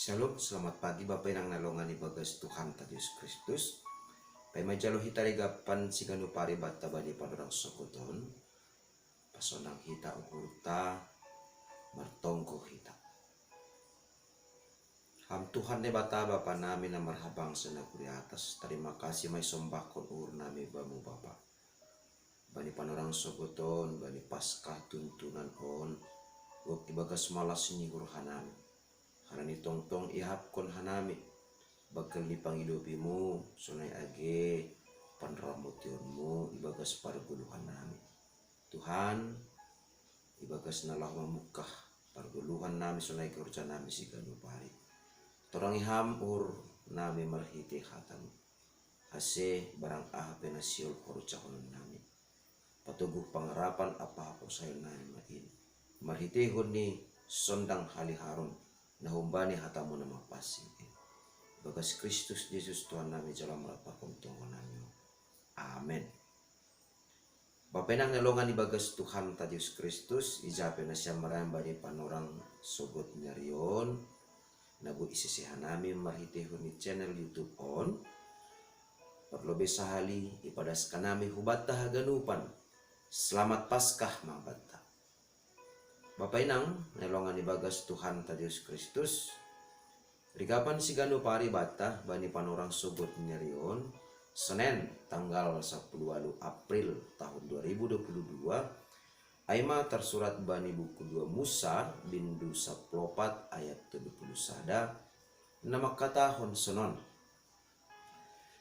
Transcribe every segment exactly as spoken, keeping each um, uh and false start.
Shalom, selamat pagi Bapa Inang na longan ibagas Tuhan ta Jesus Kristus. Paima jalo hita rigapan siganu pari bata bani panorang sogoton. Pasonang hita uhurta, martongko hita. Ham Tuhan Debata Bapa nami na marhabang sa nagori atas, tarima kasih mai sombahkon uhur nami Bamu Bapa. Bani panorang sogoton, bani Paskah tuntunan on, gok ibagas malas ni uhur hanami. Harani tongtong ihapkon hanami bagel ni pangidopimu, sonai age panramotionmu ibagas pargoluhan nami. Tuhan, ibagas na laho mamungkah pargoluhan nami sonai gorja nami siganu pari. Torangi ham uhur nami marhite hatamu. Ase barang aha pe na siol horjahonon nami, patoguh pangarapan ampa haporsayaon nami ma in. Marhitehon ni sondang haliharon na humbani hatamu na mapansing in. Bagas Kristus Jesus Tuhan nami jalo marapakon tonggo nami. Amen. Bapa Inang na longan ibagas Tuhan ta Jesus Kristus, ija pe na siam marayam bani panorang sogot ni ari on, na boi isese hanami marhitehon ni channel YouTube on. Parlobei sahali ipadaskan nami hubanta haganupan. Selamat Paskah ma banta. Bapa Inang na longan ibagas Tuhan ta Jesus Kristus, rigapan siganu pari bata bani panorang sogot ni ari on, Senen, tanggal sapuluh walu April tahun dua ribu dua puluh dua, ai ma tarsurat bani buku dua Musa, bindu sapuluh opat ayat tolu puluh sada, na mangkatahon sonon.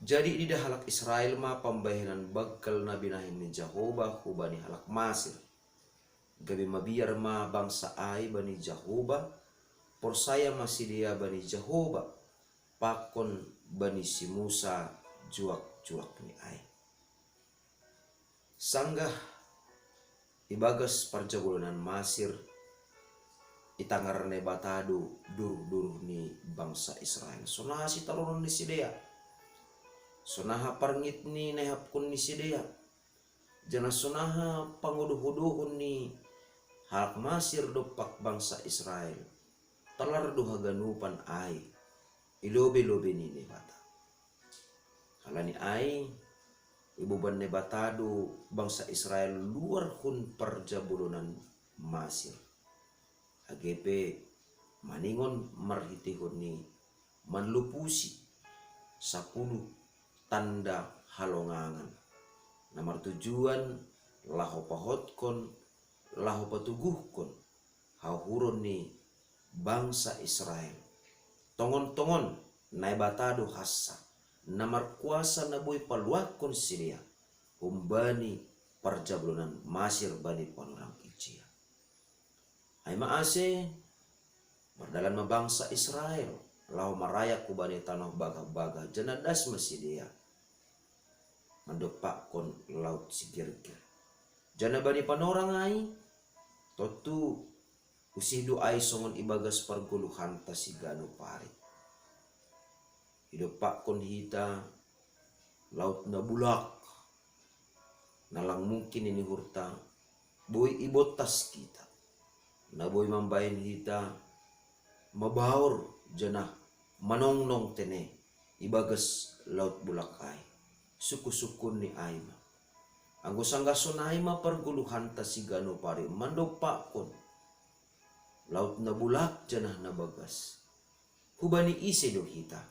Jadi ididah halak Israel ma pambahenan bagel na binahen ni Jahoba hubani halak Masir. Gabe mabiar ma bangsa ai bani Jahoba, porsaya ma sidea bani Jahoba, pakon bani si Musa juak-juak ni ai. Sanggah ibagas parjabolonan Masir, itangar Naibata do duruh-duruh ni bangsa Israel. Sonaha sitaronon ni sidea, sonaha parngit ni na ihapkon ni sidea, janah sonaha pangodoh-odohon ni halak Masir dompak bangsa Israel. Talar do haganupan ai i lobei-lobei ni Naibata. Halani ai, iboban Naibata do bangsa Israel luar hun parjabolonan Masir. Age pe maningon marhitehon ni manlupusi sapuluh tanda halongangan, na martujuan laho pahotkon, laho patoguhkon hauhuron ni bangsa Israel. Tongon-tongon Naibata do hansa, na markuasa na boi paluahkon sidea humbani parjabolonan Masir bani panorang ijia. Ai ma ase, mardalan ma bangsa Israel laho marayak hubani tanoh bagah-bagah, janah das ma sidea mandompakkon laut si Gerger. Janah bani panorang ai, tontu usih do ai songon ibagas pargoluhanta siganu pari. Idompakkon hita laut na bulak, na lang mungkin nini uhurta boi ibontas hita, na boi mambahen hita mabaor janah manongnong tene ibagas laut bulak ai. Sungkun-sungkun ni ai ma. Anggo sanggah sonai ma pargoluhanta siganu pari mandompakkon laut na bulak janah na bagas, hubani ise do hita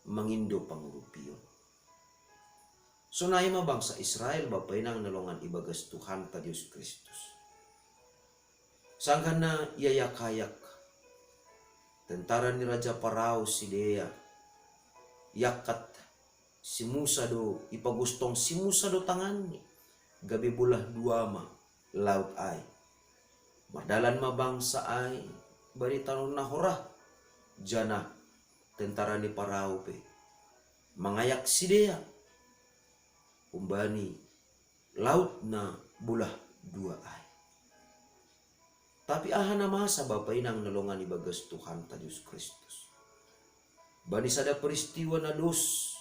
mangindo pangurupion? Sonai ma bangsa Israel, Bapa Inang na longan ibagas Tuhanta Jesus Kristus. Sanggah na iayak-ayak tentara ni Raja Parao sidea, iangkat si Musa do, ipagustong si Musa do tanganni, gabe bolah dua ma laut ai. Mardalan ma bangsa ai bani tanoh na horah, janah tentara ni Parao pe mangayak sidea humbani laut na bolah dua ai. Tapi aha na masa, Bapa Inang na longan ibagas Tuhanta Jesus Kristus? Bani sada peristiwa na dos,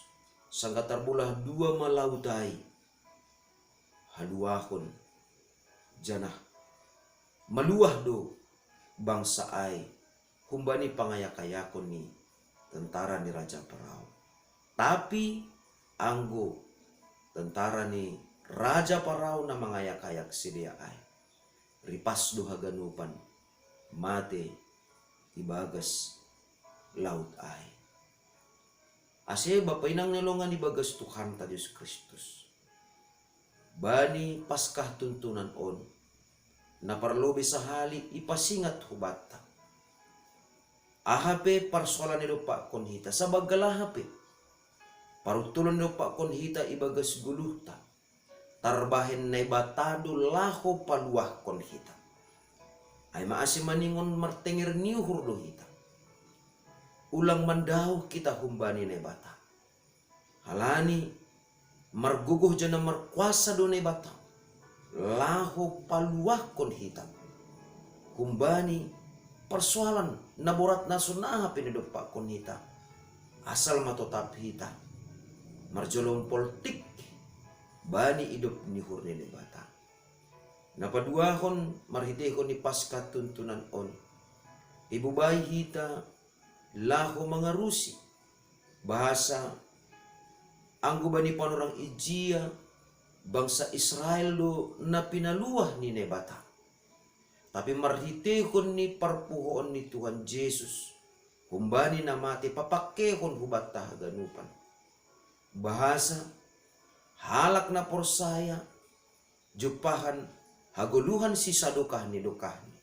sanggah tarbolah dua ma laut ai, haluahon, janah maluah do bangsa ai humbani pangayak-ayakon ni tentara ni Raja Parao. Tapi anggo tentara ni Raja Parao na mangayak-ayak sidea ai, ripas do haganupan mate ibagas laut ai. Ase bapa inang ni longan ibagas Tuhanta Jesus Kristus, bani Paskah tuntunan on, na parlobei sahali ipasingat hubanta. Aha pe parsoalan ni dompakkon hita, sabanggal aha pe paruntulon ni dompakkon hita ibagas goluhta, tarbahen Naibata do laho paluahkon hita. Ai ma ase maningon martenger ni uhur do hita. Ulang mandauh hita humbani Naibata. Halani margogoh janah markuasa do Naibata laho paluahkon hita humbani parsoalan na borat na songon aha pe na idompakkon hita, asal ma totap hita marjolom poltik bani idop ni uhur ni Naibata. Na paduahon, marhiteihon ni Paskah tuntunan on, ibobai hita laho mangarusi, bahasa anggo bani panorang ijia, bangsa Israel do na pinaluah ni Naibata. Tapi marhiteihon ni parpuhoon ni Tuhan Jesus humbani na mate papangkehon hubanta haganupan, bahasa halak na porsaya jumpahan hagoluhan sisadokah ni dokahni.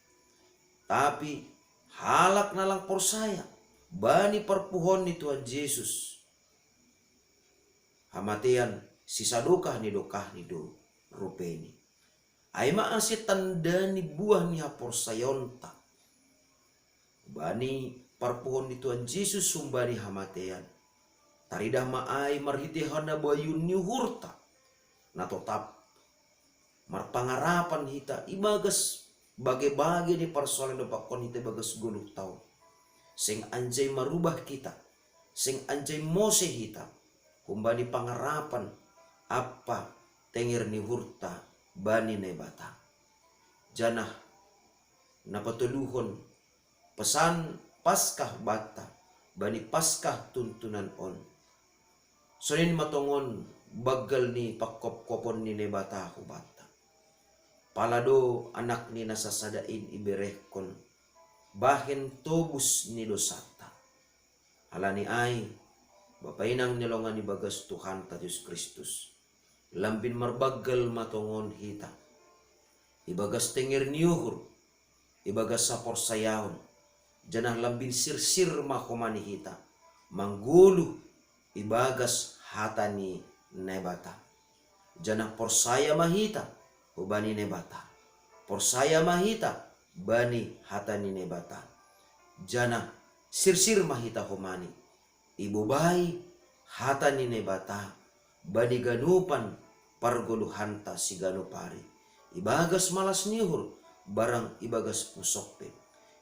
Tapi halak na lang porsaya bani parpuhoon ni Tuhan Jesus, hamatean sisadokah ni dokahni do rupeni. Ai ma ase tanda ni buah ni haporsayaonta bani parpuhoon ni Tuhan Jesus humbani hamatean, taridah ma ai marhitei hanabayuon ni uhurta na totap marpangarapan hita ibagas bage-bage ni parsoalan na idompakkon hita ibagas goluhta on. Seng anjai marubah hita, seng anjai mose hita humbani pangarapan ampa tenger ni uhurta bani Naibata. Janah na patoluhon, pesan Paskah banta bani Paskah tuntunan on. Songon i ma tongon banggal ni panghophopon ni Naibata hubanta. Pala do Anakni na sasada in iberehon bahen tobus ni dosanta. Halani ai, bapa inang ni longan ibagas Tuhanta Jesus Kristus, lambin marbanggal ma tongon hita ibagas tenger ni uhur, ibagas haporsayaon, janah lambin sirsir ma homa ni hita manggoluh ibagas hata ni Naibata. Janah porsaya ma hita hubani Naibata. Porsaya ma hita bani hata ni Naibata. Janah sirsir ma hita homani ibobai hata ni Naibata bani ganupan pargoluhanta siganup ari, ibagas malas ni uhur barang ibagas pusok pe,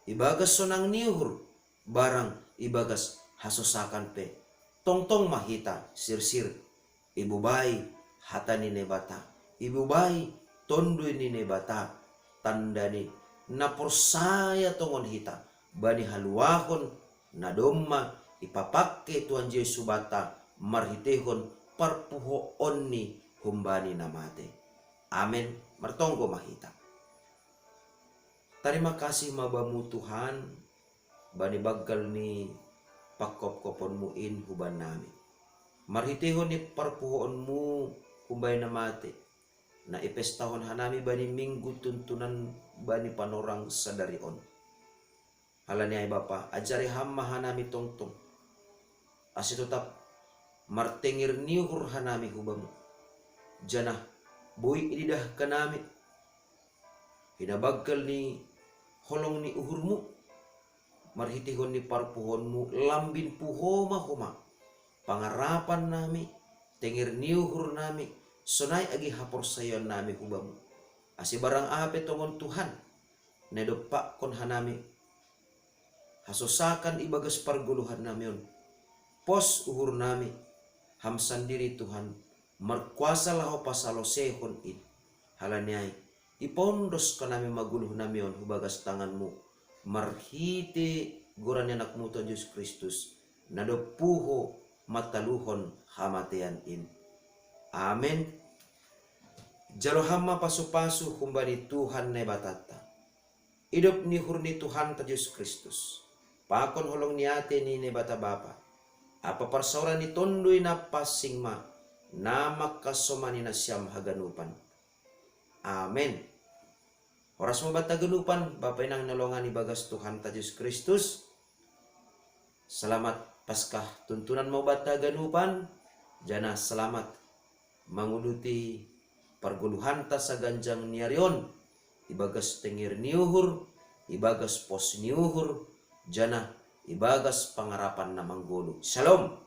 ibagas sonang ni uhur barang ibagas hasosakan pe. Tongtong ma hita sirsir ibobai hata ni Naibata, ibobai Tonduy ni Naibata, tanda ni na porsaya tongon hita bani haluahon na domma ipapangke Tuhan Jesus hubanta marhiteihon parpuhoonni humbani na mate. Amen. Martonggo ma hita. Tarima kasih ma Bamu Tuhan, bani banggal ni pangkopkoponmu in hubannami. Marhiteihon ni parpuhoonmu humbani na mate, na ipestahon hanami bani minggu tuntunan bani panorang sadari on. Halani ai Bapa, ajari Ham ma hanami tongtong, ase totap martenger ni uhur hanami hu Bamu, janah boi ididah hanami hinabanggal ni holong ni uhurmu, marhiteihon ni parpuhoonmu lambin puho ma homa pangarapan nami, tenger ni uhur nami, sonai age haporsayaon nami hu Bamu. Ase barang aha pe tongon Tuhan, na idompakkon hanami hasosakan ibagas pargoluhan nami on, pos uhur nami, Ham sandiri Tuhan, markuasa laho pasaloseihon in. Halani ai, ipaondos hanami ma goluh nami on hu bagas tanganmu, marhite goran ni Anakmu Tuhan Jesus Kristus, na dob puho mataluhon hamatean in. Amen. Jalo ham ma pasu-pasu humbani Tuhan Naibatanta. Idop ni uhur ni Tuhanta Jesus Kristus, pakon holong ni atei ni Naibata Bapa, ampa parsaoran ni Tonduy Napansing ma, na mangkasomani nasiam haganupan. Amen. Horas ma banta haganupan, Bapa inang na longan ibagas Tuhanta Jesus Kristus. Selamat Paskah tuntunan ma banta haganupan, janah selamat manguduti pargoluhanta saganjang ni ari on, ibagas tenger ni uhur, ibagas pos ni uhur, janah ibagas pangarapan na manggoluh. Shalom.